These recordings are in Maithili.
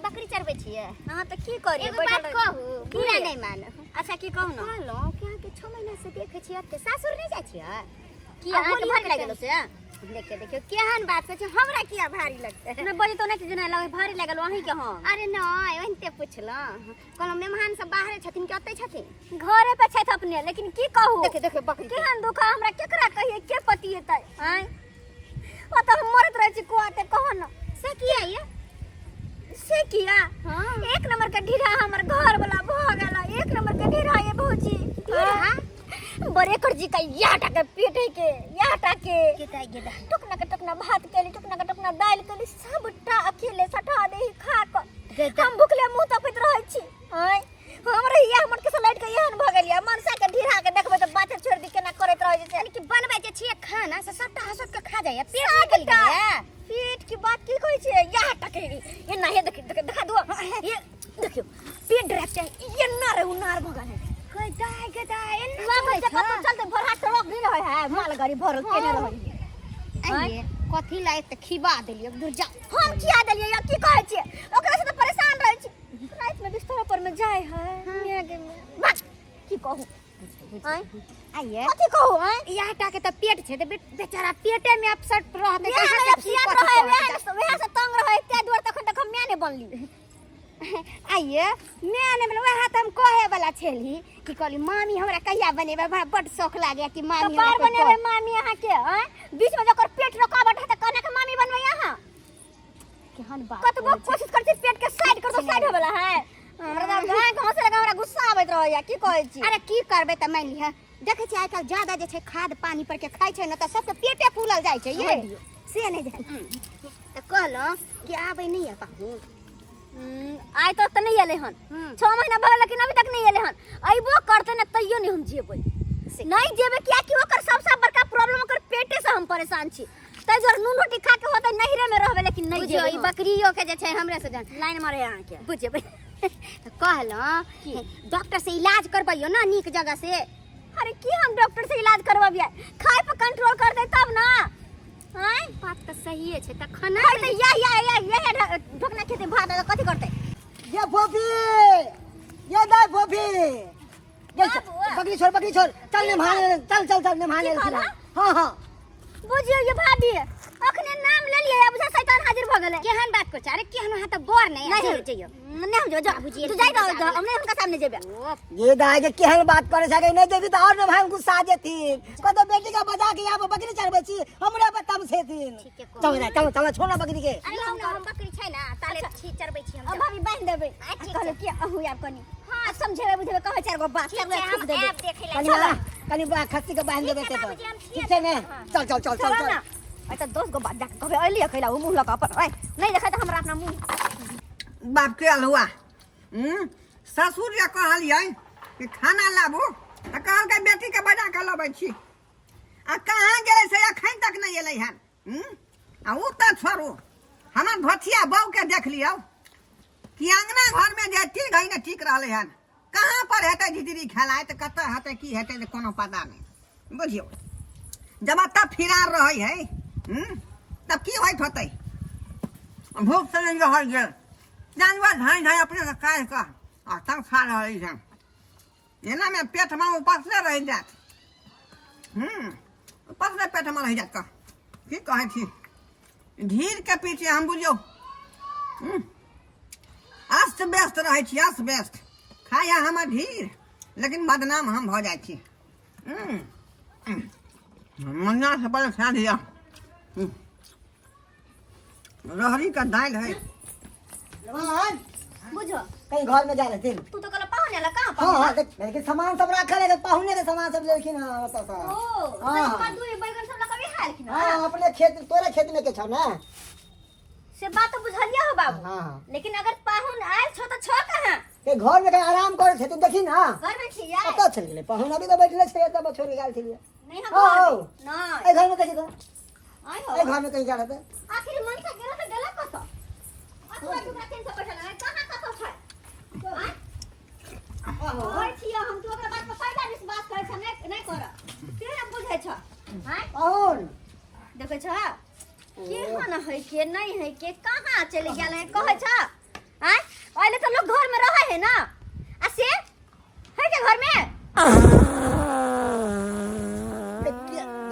बकरी चरबै छियै। अहाँ तऽ की करियै, एगो बैठल बात रही। कहू, की? बुरा नहि मानू। अच्छा, की कहू ने? कहलहुँ कि अहाँके 6 महीना से देखै छियै एते सासुर नहि जाइ छियै? की आ अहाँके होलियो भारी के लागि गेल से? देखियौ देखियौ, केहन बात कहै छै, हमरा किया भारी लगतै? नहि बजै तऽ नहि जेना लगै भारी लागल अहीँके हम। अरे नहि, ओहिनते पुछलहुँ। कहलहुँ मेहमान सब बाहरे छथिन कि ओतै छथिन? घरे पे छथि अपने, लेकिन की कहू, देखियौ देखियौ बकरी के। केहन दुख है, हमरा केकरा कहिए, के पतिएतै? आँय, ओतऽ हम मरैत रहै छी कुआते, कहू ने। से किया ये? से किया? हाँ। एक नंबर के ढीढ़ा हमर घर वाला भऽ गेल, एक नंबर के ढीढ़ा ये भौजी। ढीढ़ा? बड़ेकर जी का याटा के पेट है के याटा के। गेदा गेदा। टुकना के टुकना भात केली, टुकना के टुकना दालि केली, सबटा अकेले सटा देही खा कऽ। गेदा। हम भुखले मुंह तपैत रहै छी। आँय, हमरा इएह हमर के सलाइट के एहन भऽ गेल या मनसा के ढीढ़ा के देखबै तऽ बाते छोड़ि दी, केना करैत रहै छै। यानी कि बनबै जे छियै खाना से सबटा हंसत के खा जाइए, पेट निकलि सबटा। गेलैए। पेट की बात की कहै छियै, याह टके ये ना, हे देख देख, देखा दो, ये देखियो पेट डराक छै, ये ना रे उनार भऽ गेल है। गदाय गदाय, एना लागल करै छै छै? कतौ चलते भरहा ट्रक नहि रहै है, मालगाड़ी भरल केने रहै है। आइये, कथी ला एते खिबा देलियै दूर जा। हम खिया देलियै या की कहै छियै, ओकरा से तऽ परेशान रहै छी। राति में बिस्तर पर में जाय है मियाँ के मियाँ। बस, की कहू? आँय? आइये। कथी कहू, आँय? इएह टा के तऽ पेट छै तऽ बेचारा पेटे में अपसेट रहतै, वएह कहाँ ने से की अपसेट कथी रहै, कहत? वएह से तंग रहै, ताहि दुआरे तखन तक हम माय नहि बनली। आइये, माय नहि बनली, वएह तऽ हम कहै वाला छली कि कहली मामी हमरा कहिया बनेबै, हमरा बड्ड शौक लागैया कि मामी कपार हमरा कोइ बनेबै मामी अहाँके? आँय, बीच में जकर पेट रुकावट है तऽ कहना के मामी बनबै अहाँ? केहन बात कतबो कहै छै? कोशिश करै छी पेट के साइड कर दो, साइड होय वाला है। हमरा तऽ गाय के हंसे लगा हमरा गुस्सा आबैत रहैया, की कहै छी? अरे की करबै तऽ मानि लिह, देखै छियै आइ काल्हि ज्यादा जे छै खाद पानी पर के खाइ छै ने तऽ सबके पेटे फूलल जाइ छै ये, से नहि जानि। तऽ कहलहुँ कि आबै नहि यऽ पाहुन? आइ तक तऽ नहि एलै हन, 6 महीना भऽ गेल लेकिन अभी तक नहि एलै हन। अयबो करतै ने तैयो नहि हम जेबै, नहि जेबै, कियाकि ओकर सबसँ बड़का प्रॉब्लम ओकर पेटे से हम परेशान छी, ताहि दुआरे नून रोटी खा के होतै नैहरे में रहबै लेकिन नहि बुझियौ जेबै। ई बकरियो के जे छै हमरे से जान लाइन मारे अहाँके। बुझेबै तऽ कहलहुँ डॉक्टर से इलाज करबैयौ ने नीक जगह से। अरे की हम डॉक्टर से इलाज करबबियै, खाय पर कंट्रोल कर दे तब ना। आँय, बात तऽ सहिए छै, तऽ खाना खाय तऽ या या या या ढोकना खेतै भात तऽ कथी करतै? ये फोफी, ये दाई फोफी, ये बकरी छोड़, बकरी छोड़, चल निभाने, चल चल चल निभाने। की कहला? हाँ हाँ। बुझियौ ये भाभी, अखने नाम ले लिए, अब शैतान हाजिर भ गेलै। केहन बात करै छै? अरे केहन अहाँ तऽ बड़ नहि नहीं जइयो जइयो। नहीं हम जो बाबूजी, तू जाई रहो, हम नहीं हुनका सामने जेबे। ये दाई के केहन बात करे छै, नहीं जेबी तऽ और भाई गुस्सा जेथिन, कतो बेटी के बजा के आब बकरी चरबै छी, हमरे पर तमसेथिन। ठीके कहू। चल ना, चल चल, छोड़ ना बकरी के। अरे हम ना, हम बकरी छै ना ताले छी चरबै छी हम। अब भाभी बांध देबै। ठीक कहलौ कि अहू आब कनी हां समझेबै बुझेबै, कहै चार गो बात, चार गो छै, ठोक हम देबै। आब देखै ला। कनी बा, कनी बा खस्सी के बांध देबै से। बाबूजी, हम छियै। ठीक छै ने? चल चल चल चल चलो चल ना, अच्छा 10 गो बात जाके कहबै, अइली अकेला ओ मुंह लऽ कऽ अपन, ओए नहीं देखै तऽ हमरा अपना मुंह बाप के अलहुआ। ससुर जे कहलियै कि खाना लाबू तऽ कहलकै बेटीके बजा कऽ लबै छी, आ कहाँ गेलै से एखन तक नहि एलै हन। आ ओ तऽ छोड़ू, हमर धोथिया बहूके देख लियौ कि अङ्गना घरमे जे तीन घड़ी ठीक रहलै हन, कहाँ पर हेतै झिझिरी खेलाइत, कतऽ हेतै की हेतै से कोनो पता नहि। बुझियौ जब एतऽ फिरार रहै है, तब की होइत होतै? भूख से नहि रहल गेल, जानवर धाँइ धाँइ अपने से काटि कऽ आ तब खा रहल छै, एनामे पेटमे उपसले रहि जायत। उपसले पेटमे रहि जायत। तऽ की कहै छी, ढीरके पीछे हम बुझियौ अस्त व्यस्त रहै छी, अस्त व्यस्त। खाइ है हमर ढीर, लेकिन बदनाम हम भऽ जाइ छी। महीना से पहिले खा लिअ। रहरीके दालि है। भगवान बुझो कहीं घर में जा रहथिन। तू तो कहला पाहुने ला, कहाँ हाँ पाहुने? हाँ, देख लेकिन सामान सब राखल है, पाहुने के सामान सब लेलखिन। हाँ ओतऽ से। ओ हाँ। सही कद्दू ये बैगन सब लकबे हालखिन। हाँ, अपने खेत, तोरे खेत में के छौ ना। से बात तो बुझलिया हो बाबू। हाँ, हाँ। लेकिन अगर पाहुन आयल छो तो छो कहाँ? के घर में कहीं आराम करे छथिन, देखी ना। घर में छी यार। कतऽ चलि गेलै पाहुन? अभी तऽ बैठले छै, तब छोड़ के गेल छलियै। नहीं हम हाँ, घर हाँ। में नहीं। एहि घर में देखी तऽ। आइ हो। एहि घर में कहीं गेल हेतै। आखिर मन से गेला तऽ गेला कतऽ? अथवा टुकड़ा तीन सौ बैठल है, कहाँ कतऽ छै? आँय? कहै छियै हम, तू ओकरा बात पर पहिला विश्वास करै छ, नहि नहि कर। ते ने बुझै छ। आँय? पाहुन। देखै छ? केहन है के नहि है के, कहाँ चलि गेल है कहै छ? आय ओहिले तो लोग घर में रहे है ना आ से है के घर में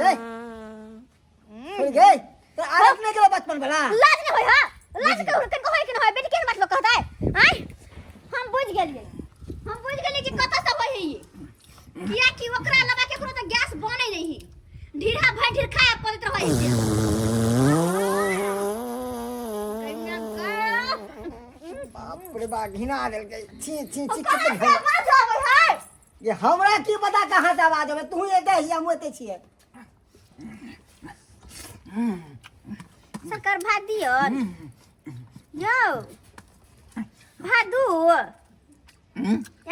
ए, सुन गए तो आदत नहीं गेलो बचपन वाला लाज नहीं होय हां लाज के कनको होय के न होय बेटी केहन बात लोग कहता है आय हम बुझ गेलियै हम बुझ गेलियै कि कतऽ से होय है ई किया कि ओकरा अलावा केकरो तऽ गैस बनै नहीं है ढीढ़ा भरि ढीढ़ खाय पड़ैत रहै है कन्या गा बाप रे बा घिना देलकै छी छी छी कहाँ कते से घिना आवाज आबै है ये हमरा की पता कहाँ से आवाज आवे तू एते ही हम एते छियै शक्कर भात दियौ यौ भात दू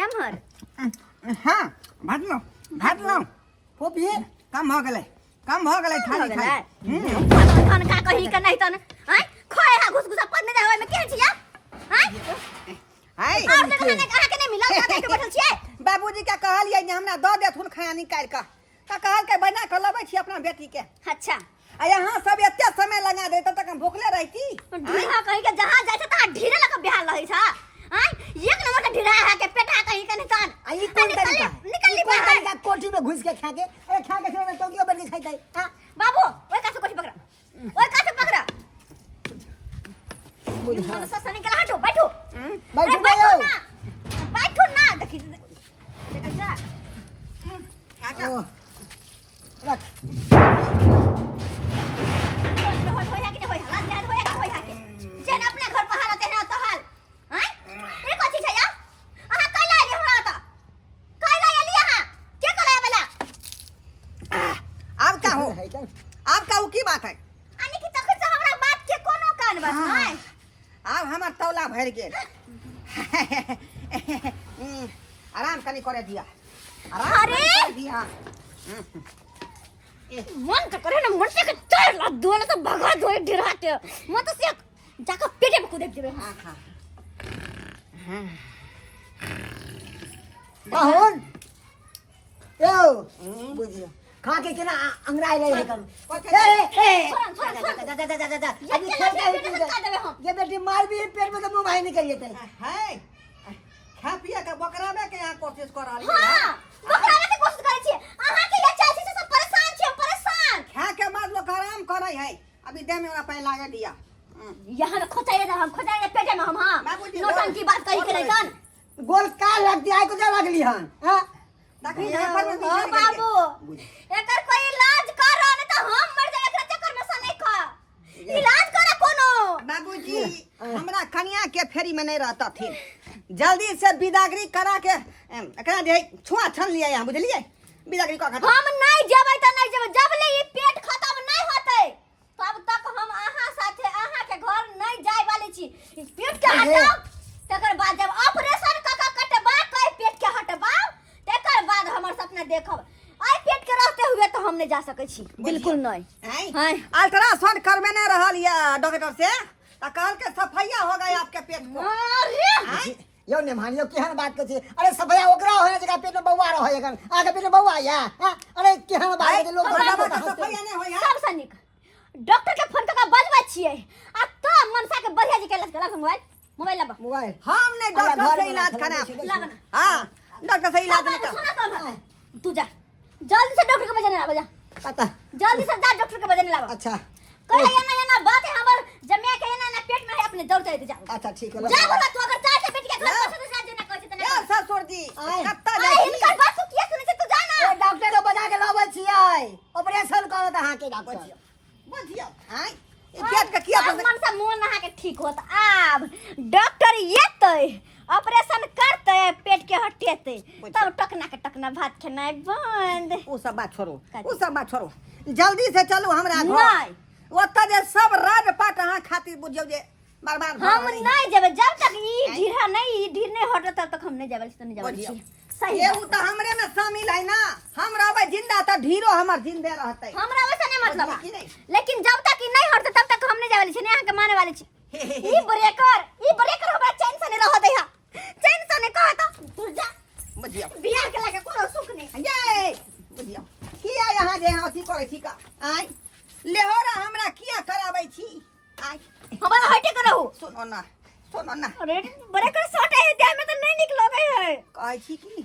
एम्हर हाँ भात लो भात लो फोपी कम भऽ गेलै कम भऽ गेलै भऽ थाली गेलै? खाइ धन का कही के नहीं तन आय खोए हा घुस घुसा पद नहीं जाय ओहिमे के छिया आय हाय और जगह नहीं अहाँ के नहीं मिलल का के बैठल छियै बाबूजी के कहलियै जे हमरा दऽ देथुन खाना निकालि कऽ तऽ कहलकै बना कऽ लबै छी अपना बेटीके अच्छा आ यहाँ सब एते समय लगा दे तब तक हम भूखले रहती ढीढ़ा कहीं के जहाँ जाइ छै तहाँ ढीढ़े लऽ कऽ बिहार रहै छै आय एक नंबर के ढीढ़ा है के पेटा कहीं के निशान आ ई कोन तरीका है? निकल ई ली कोन बाहर तरीका कोठी में घुस के खा के अरे खा के छोड़ चौकियो बैठ के खाइते हां बाबू ओए कासे कोठी पकड़ा ओए कासे पकड़ा मन से निकल हटो बैठो बैठो अरे बैठो ना ना बैठो ना देखी देखी जा अच्छा ओ, रख होय होय कि होय हाल जान होय कि होय के जेन अपने घर पर हालत है तो हाल हैं ये कथी छै या अहाँ कैला एली हमरा ओतऽ कैला एली अहाँ के कैला आबेला आब का हो आब का की बात है आनी कि तखन से हमरा बात के कोनो कान बात नहीं आब हमर तौला भरि गेल आराम कनी करे दिया आराम अरे! कनी करे दिया मन तो करे ना मन से के चढ़ ला दो ना तो भगा दो एक ढेरा के मन तो से जाकर पेटे में कूद देबे हाँ हाँ पाहुन यो बुझियो खा के केना अंगड़ाई ले है करू ए ए छोड़, छोड़, छोड़। जा जा जा जा जा ये अभी केना खेल के पेट में धक्का देबे हम? ये बेटी मार भी पेट में तो मुंह बाहर निकल जेते है खा पिया के बकराबे के यहाँ कोशिश कर रहली हां बकरावे के कोशिश करै छी अहाँ के ये चाची से सब परेशान छी हम परेशान खा के बाद लोग आराम करे है अभी देह में ओकरा पानी लागे दिया यहाँ में खोचाई दे हम खोचाई दे पेटे में हम हां बाबूजी, नौटंकी बात कही के नहीं तन गोल का लगती आई को जा लगली हन हां देखी यहाँ पर में ओ बिछड़ गेल। बाबू एकर कोई इलाज कर नहीं तो हम मर जाए एकरा चक्कर में से नहीं खा इलाज कर कोनो बाबूजी हमरा कनिया के फेरी में नहीं रहतथिन जल्दी से बिदागरी करा के एकरा जे छुआ छन लिया यहाँ बुझलिए बिदागरी कऽ खतम हम नहीं जेबै त नहीं जेबै जब ले ई पेट खत्म नहीं होतै तब तक हम अहाँ साथे अहाँ के घर नहीं जाय वाली छी ई पेट के हटाओ तकर बाद जब ऑपरेशन क क कटबा के पेट के हटबाओ तकर बाद हमर सपना देखब आई पेट के रहते हुए तो हम नहीं जा सकै छी बिल्कुल नहीं हैं? हैं। अल्ट्रासाउंड करवेने रहल या डॉक्टर से त कहल के सफैया हो गया आपके पेट को अरे हैं? यौ नेमान यौ केहन बात करै छी अरे सफैया ओकरा होय जकरा पेट में बौआ रहै एखन अहाँके पेट में बौआ या हाँ? अरे केहन बात हैं? करै छी, लोग हमरा बड़ा के हंसते। सफैया नहीं होय है सबसँ नीक डॉक्टर के फोन कऽ के बजबै छियै आ तो मनसा के बढ़िया जी के लग लग मोबाइल मोबाइल लाबऽ मोबाइल हम नहीं अरे डॉक्टर घर से में इलाज रखल कराब छै, लाबऽ ना। हाँ डॉक्टर से इलाज नहीं बाबू, कर सुना तो हमरा। तू जा जल्दी से डॉक्टर के बजाने लाबऽ जा पता जल्दी से जा डॉक्टर के बजाने लाबऽ अच्छा कहे एना एना बात है हमर जमिया के एना एना पेट में है अपने दौड़ चलते जा अच्छा ठीक है जा बोला तू अगर चाहे बेटी के घर पर से जा जेना कहै छै तेना यार ससुर जी आय। कत्ता अरे जाइ छी हिनकर बात तू किया सुनै छै तू जा ना ए, डॉक्टर के बजा के लाबै छियै ऑपरेशन करत अहाँके डॉक्टर बुझियौ आँय ई पेट के किया आब मन से मोन अहाँके ठीक होत आब डॉक्टर एतै ऑपरेशन करतै पेट के हटेतै तब टकना के टकना भात खेनाइ बंद ओ सब बात छोड़ू कथी? ओ सब बात छोड़ू जल्दी से चलू हमरा घर नहि। ओतऽ जे सब राजपाट अहाँ खातिर बुझियौ जे बर्बाद भऽ हम रहल अइ। नहीं जेबै जब तक ई ढीढ़ा नहीं ई ढीढ़ नहीं हटत तब तक हम नहीं जेबै से नहीं जेबै बुझियौ। सही एहू तऽ हमरे में शामिल है ना हम रहबै जिंदा तऽ ढीरो हमर जिंदे रहतै हमरा वैसे नहीं मतलब बुझलियै कि नहीं? लेकिन जब तक ई नहीं हटत तब तक हम नहीं जावे छी नहीं अहाँके माने वाले छी ई ब्रेकर ई ब्रेकर हमरा चैन से नहीं रहत है चैन से नहीं कहत तू जा बुझियौ बियाह के लागे कोनो सुख नहीं ये बुझियौ किया यहाँ जे अहाँ अथी करै छी का आँय लेहोरा हमरा किया कराबै छी आँय हमरा हटे के रहू सुनो ना सुनो ना। अरे ब्रेकर शॉर्ट है देह में तो नहीं निक लगे है। कहै छी कि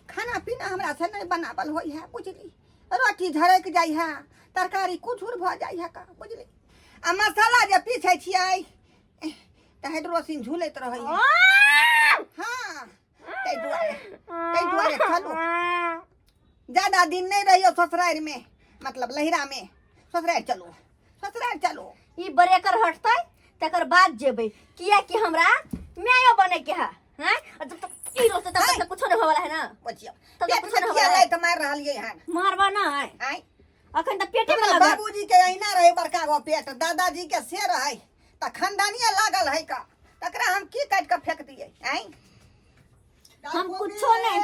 खाना पीना हमरा से नहीं बनावल होई है बुझली, रोटी झरक जाइ है, तरकारी कुछुर भऽ जाइ है का बुझली, आ मसाला जे पीसै छियै तऽ हाइड्रोसिन झूलैत रहै है। हाँ ताहि दुआरे चलू, ज्यादा दिन नहीं रहियो ससुरारि में, मतलब लहिरा में, ससुरारि चलू, ससुरारि चलू। ई ब्रेकर हटतै तकर बाद जेबै, किया कि हमरा मायो बने के है। हैं और जब तक ई रहतै तब तक कुछो नहीं होवला है ना। बचियो तब पेट कुछो में नहीं किया होवला है। लाइट मार रहलियै हन। मारबा ना है आँय अखन तऽ पेटे में हमरा लगल। बाबूजी के अहिना रहे बड़का गो पेट, दादाजी के से रहे, तऽ खानदानिये लागल है का, तकरा हम की काटि कऽ फेंक दियै? आँय हम कुछो नहीं।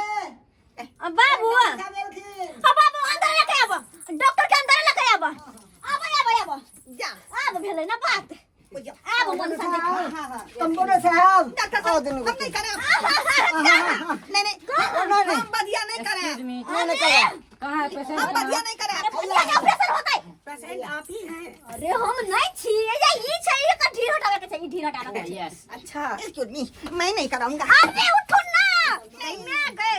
अब बाबू, अब बाबू अंदर लेके आब, डॉक्टर के अंदर लेके आब, आब आब आब जा आब भेलै ना बात, बुझियौ। आब मन शांति। हाँ हाँ हाँ कंपाउंडर साहब डॉक्टर आओ साहब दुनू हम गोटे। नहीं कराब, नहीं नहीं नहीं, नहीं। हम बधिया नहीं एक्सक्यूज कराब। मी, नहीं, नहीं कराब। कहाँ है पेशेंट? हम बधिया नहीं अरे कराब। भैया के ऑपरेशन होतै। पेशेंट आप ही हैं? अरे हम नहीं छी, ये ई छै, एकर ढीर हटावे के छै, ई ढीर हटावे के छै। यस। अच्छा एक्सक्यूज मी, मैं नहीं कराऊंगा। अरे उठो ना, नहीं मैं गए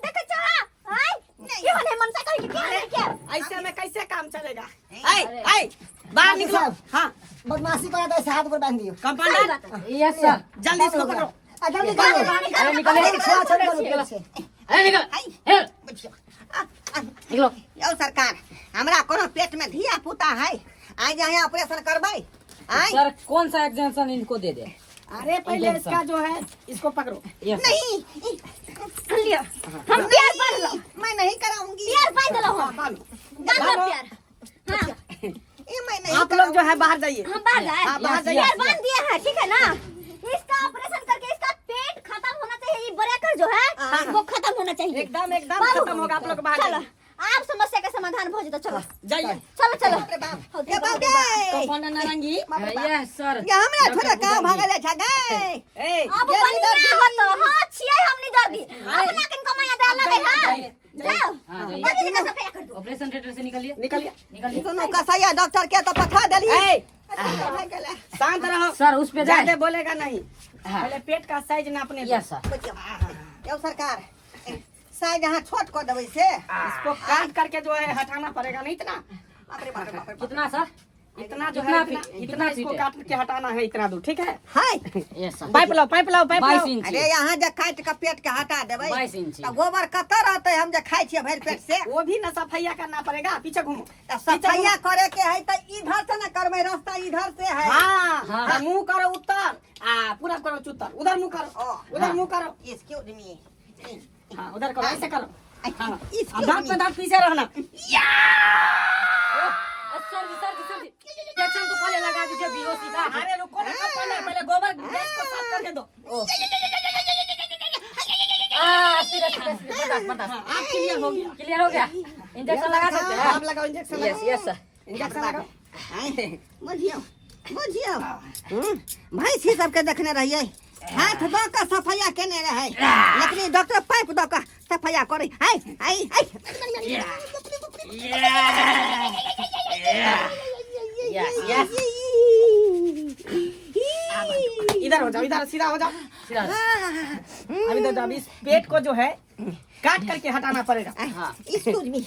देखे चला आय की होने मन से कहि के होने के। ऐसे में कैसे काम चलेगा? ऐ ऐ बाहर निकलो। साहब। हाँ बदमाशी करा तो ऐसे हाथ पर बांध दियो। सही कंपाउंडर बात है। Yes sir. जल्दी इसको पकड़ो। आ जल्दी करो। अरे निकलो। अरे छुआ छुआ करो पेट से। अरे निकल। आई हे, बुझियौ। आ, आ, निकलो। यौ सरकार, हमरा कोनो पेट में धिया पुता है आइ जे अहाँ ऑपरेशन करबै? आइ सर कौन सा इंजेक्शन इनको दे दे? अरे पहले इसका जो है इसको पकड़ो। यस। नहीं लियो हम प्यार बांध लो। मैं नहीं कराऊंगी। प्यार बांध लो, हम बांधो। बांध लो प्यार। हाँ ये मैं नहीं आप लोग जो है बाहर जाइए। हम बाहर जाए। हाँ, बाहर जाइए। प्यार बांध दिया है, ठीक है ना? इसका ऑपरेशन करके इसका पेट खत्म होना चाहिए, ये ब्रेकर जो है वो खत्म होना चाहिए। एकदम एकदम बाबू, खत्म होगा, आप लोग बाहर चलो जाइए। आप समस्या का समाधान हो जाता, चलो जाइए। चलो चलो। बाप रे बाप। हो, ए बाप गे। कंपाउंडर नारंगी। Yes sir. ये हमरा थोड़ा गाँव भागल छै गे। ए अब बढ़िया होतो। हाँ छियै हमनी दर्दी, अपना किन कमाया दे लगे। हां जाओ। हाँ, जाइए। बाबूजी का सफाया कर दो। ऑपरेशन थिएटर से निकलिए। निकलिए। निकलिए। सुनो कसैया डॉक्टर के तो पठा देली। ए भागि गेलै। शांत रहो। सर उस पे ज्यादा जाए। बोलेगा नहीं। हाँ। पहले पेट का साइज नापने दो। Yes sir. बुझियौ। यौ सरकार, साइज अहाँ छोट कऽ देबै से। इसको काट करके जो है हटाना पड़ेगा, नहीं इतना। बाप रे बाप रे बाप रे बाप। कितना सर? इतना जो कितना है इतना, फीट- इतना कितना इसको फीट है? काट के हटाना है, इतना दूर, ठीक है? Hi yes sir. पाइप लाओ, पाइप लाओ, पाइप 22 लाओ। इंच। अरे यहाँ जे काटि कऽ पेट के हटा देबै 22 इंच। तऽ गोबर कतऽ रहतै? हम जे खाइ छियै भरि पेट से। वो भी न सफैया करना पड़ेगा, पीछे घूमो। तऽ सफैया करे के है तऽ इधर से न करबै, रास्ता इधर से है। हाँ हाँ। हाँ, मुंह करो उत्तर आ पूरा करो चुत्तर, उधर मुंह करो। ओ, उधर मुंह करो। Excuse me. हाँ उधर करो, ऐसे करो। हाँ एक्सक्यूज अब दांत मी। पे दांत पीछे रहना। सर जी, सर जी, सर जी, इंजेक्शन तो पहले लगा दीजिए बेहोशी का। अरे रुको ना, पहले पहले गोबर गैस को साफ करके दो। आ सीधा सीधा सीधा, बर्दाश्त बर्दाश्त। हाँ, आप क्लियर हो गया। क्लियर हो गया, इंजेक्शन लगा सकते हैं। आप लगाओ injection. Yes yes sir. Injection लगाओ। बुझियौ बुझियौ, भैंसी सबके देखने रहियै हाथ दऽ कऽ सफैया केने रहै, लेकिन डॉक्टर पाइप दऽ कऽ सफैया करै। Hi hi hi. Yes yes. इधर हो जाओ, इधर सीधा हो जाओ। सीधा। अभी तो अभी इस पेट को जो है काट करके हटाना पड़ेगा। हाँ। Excuse me.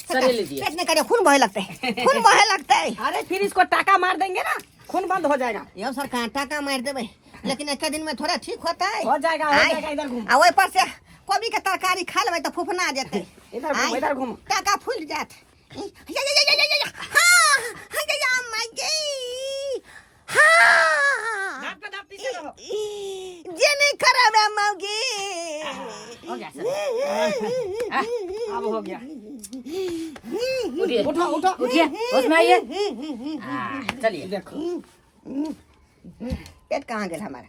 सर ये लीजिए। पेट नहीं करे, खून बहे लगते, खून बहे लगते। अरे फिर इसको टाका मार देंगे ना, खून बंद हो जाएगा। यौ सरकार, टाका मारि देबै लेकिन एक दिन में थोड़ा ठीक होता है? हो जाएगा, हो जाएगा, इधर घूम। आ ओहि पर से कोबी के तरकारी खा लेबै तऽ फुफना जेतै। इधर घूम, आँय, इधर घूम। टाका फूलि जायत। या, या, या, या, या, या, हाँ, हाँ, या, या, माय गे। हाँ। दांत पे दांत पीछे रहो। जे नहीं खराब है मौगी। हो गया सर। अब हो गया। उठिए। उठो उठो। उठिए, होश में आइए। हाँ, चलिए। देखो। पेट कहाँ गेल हमारा?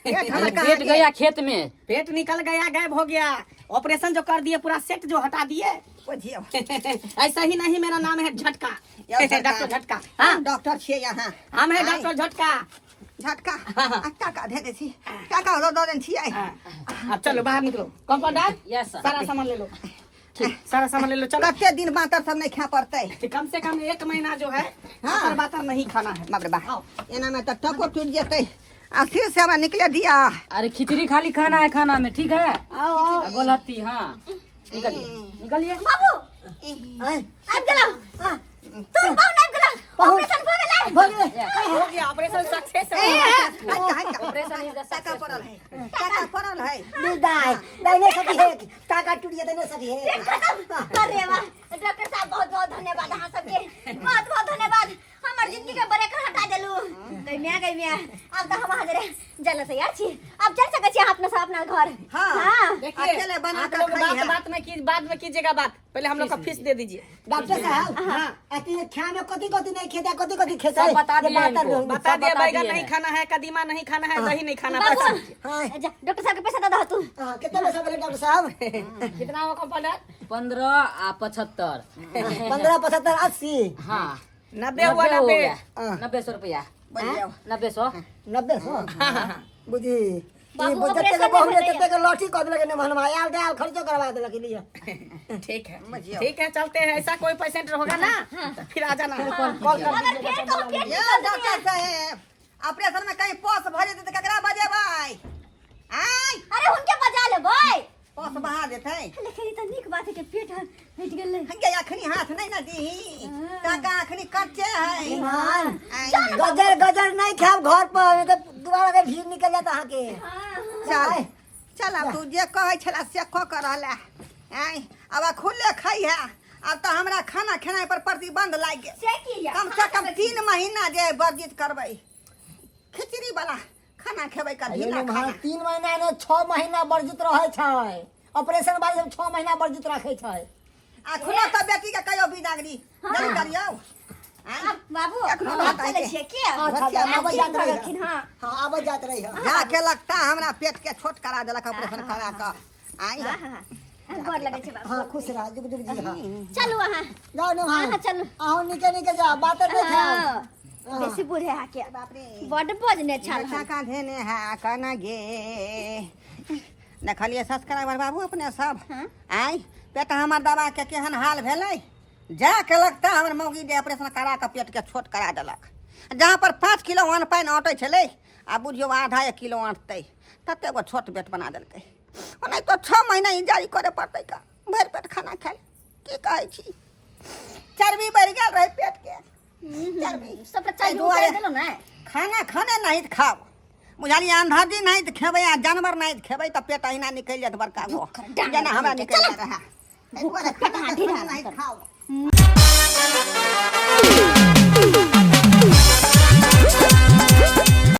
पेट हमर कहाँ पेट गेल? गया खेत में। पेट निकल गया, गायब हो गया। ऑपरेशन जो कर दिए, पूरा सेट जो हटा दिए। बुझियौ। ऐसा ही नहीं, मेरा नाम है झटका। यौ सरकार, डॉक्टर झटका। हाँ हम डॉक्टर छियै यहाँ। हम है डॉक्टर झटका। झटका आ टाका दे छी, टाका दऽ देने छियै। हाँ। अब चलो बाहर निकलो कंपाउंडर। Yes sir. सारा सामान ले लो। ठीक, सारा सामान ले लो, चलो। कते दिन बातर सब नहीं खा पड़तै। कम से कम 1 महीना जो है हाँ। बातर बातर नहीं खाना है। बाप रे बा, एना में तऽ टको टूट जेतै। आ सिर से हमरा निकले दिया। अरे खिचड़ी खाली खाना है खाना में, ठीक है? आओ आओ। गोलहत्ती। हाँ, निकलिए निकलिए। बाबू, आय, आबि गेलौ। हाँ, तू पाहुन आबि गेलौ। पाहुन। ऑपरेशन भऽ गेलै। भऽ गेलै। हो गया operation success. Operation is the टाका पड़ल है, टाका पड़ल है। दाय दाय नहीं सकी है, टाका टूट जेतै, नहीं सकी है। पेट खत्म। अरे वाह डॉक्टर साहब, बहुत बहुत धन्यवाद अहाँ सबके, बहुत बहुत धन्यवाद। हमर जिंदगी के ब्रेकर हटा देलू। गई मिया, गई मिया, आब तऽ हम अहाँ जरे जल तैयार छी, आब चल सकै छी अहाँ अपना सब अपना घर। हाँ। हाँ। देखिए, अकेले बना आप कर लोग खाई बात है। बात में की, बाद में कीजिएगा बात, पहले हम लोग का फीस दे दीजिए। डॉक्टर साहब, हाँ। अथी खाए में कथी कथी नहीं खेता, कथी कथी खेता? सब बता ये दिए बात इनको। लोग। बता सब दिया, बता बैगन दिए नहीं हैं। खाना है, कदीमा नहीं खाना है, दही नहीं खाना। बाबू, बस। हाँ। जा, डॉक्टर साहब के पैसा दे दह तू। हाँ, कितना पैसा बोले डॉक्टर साहब? कितना हुआ कंपाउंडर? 15 आ 75। 15 75 80। हाँ, 90 हुआ। 90 हो 90। गया। हाँ। 90 सौ रुपया। बोलिए। 90 सौ। 90 सौ बुझी। बाबू, ई जते ऑपरेशन के बहु नहि भेलैया। तते के लौठी कऽ देलक ने मनवा, आयल दयाल खर्चो करवा देलक लिए। ठीक है, ठीक है, चलते हैं। ऐसा कोई पेशेंट होगा ना तो फिर आ जाना, कॉल कर। अगर फेर कहू पेट ये डॉक्टर साहेब, ऑपरेशन में कहीं पस भऽ जेतै तऽ ककरा बजेबै आय? अरे हुनके बजा लेबै। पस बहा देतै। लेकिन ई तऽ नीक बात है कि पेट हटि गेलै। हंगे अखनी हाथ नहीं ना दीही, टाका अखनी कच्चे है। ईमान आय, गजर गजर नहीं खाब घर पर, नहीं तो दोबारा के भीड़ निकल जाता अहाँ के। चल चल, आब तू जे कहै छला से कऽ के रहला। आय, आब खुले खाइ है। आब तऽ हमरा खाना खेनाइ पर प्रतिबंध लागि गेल। से की या? कम से कम 3 महीना जे वर्जित करबै, खिचड़ी वाला खाना खेबै, कभी ना खाना। 3 महीना ने, 6 महीना वर्जित रहै छै। ऑपरेशन वाले सब 6 महीना वर्जित राखै छै। अखनो तऽ बेटी के कहियो बिदागरी नहि करियौ। आँय? आब बाबू, एखनो हम बात चलै हेतै। छियै के? अच्छा, बच्चा आबत जात रही। गेलखिन, हाँ। हाँ, आबत जात रही। जा के लगता हमरा पेट के छोट करा देलक ऑपरेशन करा कऽ। आँय? हाँ, हाँ, हाँ। गोर लगै छै बाबू। हाँ, खुश रह, जुग जुग जी। हाँ। चलू अहाँ। जाओ ने। हाँ, हाँ, चलू। अहूँ निके निके जाओ, बात नहीं खाओ। हाँ, बेसी बूढ़े अहाँके। बाप रे। बड्ड बजने छल हन। टाका धेने है कना गे। देखलियै सब्सक्राइबर बाबू अपने सब? हाँ। आँय, पेट हमर दवा के केहन हाल भेलै। जा के लगता हमर मौगी जे ऑपरेशन करा कऽ पेट के छोट करा देलक। जहाँ पर 5 किलो अन्न पानि अटै छलै, आ बुझियौ आधा एक किलो अटतै, तते गो छोट पेट बना देलकै। ओनाहि तो 6 महीना इंतजारी करे पड़तै का भरि पेट खाना खाय। की कहै छी, चर्बी बढ़ि गेल रहै पेट के चर्बी। सबटा एहि चर्बी दुआरे उतारि देलहुँ ने। खाना खाने नहीं तऽ खाउ, बुझलियै? अंधाजी नहीं तऽ खेबै आ जानवर नहीं तऽ खेबै तऽ पेट अहिना निकलि जायत बड़का गो, जेना हमरा निकलि गेल रहए। एहि दुआरे खाना ढीला खाना नहीं खाउ।